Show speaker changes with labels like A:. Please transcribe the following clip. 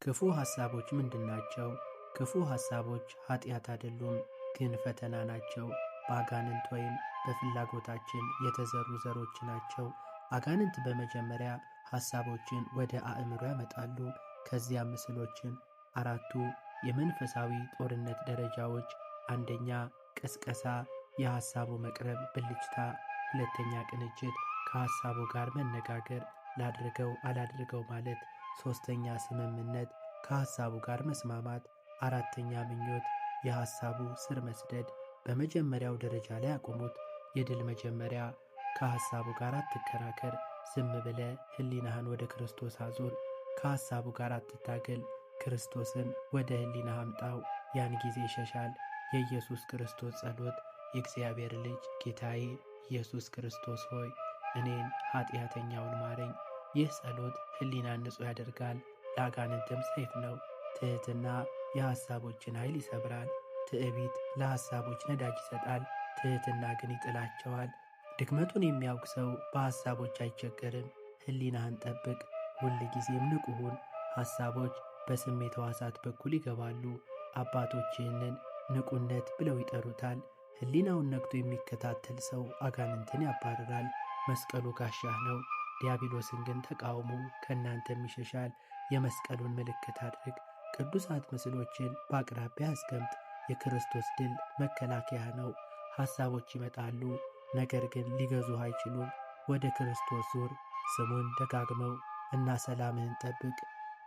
A: ክፉ ሐሳቦች ምንድን ናቸው? ክፉ ሐሳቦች ኃጢአት አይደሉም፣ ግን ፈተና ናቸው። በአጋንንት ወይም በፍላጎታችን የተዘሩ ዘሮች ናቸው። አጋንንት በመጀመሪያ ሐሳቦችን ወደ አእምሮ ያመጣሉ፣ ከዚያም ምስሎችን። አራቱ የመንፈሳዊ ጦርነት ደረጃዎች፣ አንደኛ ቅስቀሳ፣ የሐሳቡ መቅረብ ብልጭታ። ሁለተኛ ቅንጅት፣ ከሐሳቡ ጋር መነጋገር፣ ላድርገው አላድርገው ማለት። ሦስተኛ ስምምነት፣ ከሐሳቡ ጋር መስማማት። አራተኛ ምኞት፣ የሐሳቡ ስር መስደድ። በመጀመሪያው ደረጃ ላይ አቁሙት። የድል መጀመሪያ፣ ከሐሳቡ ጋር አትከራከር። ዝም ብለ ሕሊናህን ወደ ክርስቶስ አዙር። ከሐሳቡ ጋር አትታገል። ክርስቶስን ወደ ሕሊናህ አምጣው፣ ያን ጊዜ ይሸሻል። የኢየሱስ ክርስቶስ ጸሎት። የእግዚአብሔር ልጅ ጌታዬ ኢየሱስ ክርስቶስ ሆይ፣ እኔን ኃጢአተኛውን ማረኝ። ይህ ጸሎት ሕሊናን ንጹሕ ያደርጋል፣ ለአጋንንትም ሰይፍ ነው። ትሕትና የሐሳቦችን ኃይል ይሰብራል። ትዕቢት ለሐሳቦች ነዳጅ ይሰጣል፣ ትሕትና ግን ይጥላቸዋል። ድክመቱን የሚያውቅ ሰው በሐሳቦች አይቸገርም። ሕሊናህን ጠብቅ፣ ሁል ጊዜም ንቁ ሁን። ሐሳቦች በስሜት ሕዋሳት በኩል ይገባሉ። አባቶች ይህንን ንቁነት ብለው ይጠሩታል። ሕሊናውን ነቅቶ የሚከታተል ሰው አጋንንትን ያባርራል። መስቀሉ ጋሻህ ነው። ዲያብሎስን ግን ተቃውሞ፣ ከእናንተም ይሸሻል። የመስቀሉን ምልክት አድርግ። ቅዱሳት ምስሎችን በአቅራቢያ አስቀምጥ። የክርስቶስ ድል መከላከያ ነው። ሐሳቦች ይመጣሉ፣ ነገር ግን ሊገዙህ አይችሉም። ወደ ክርስቶስ ዙር፣ ስሙን ደጋግመው እና ሰላምህን ጠብቅ።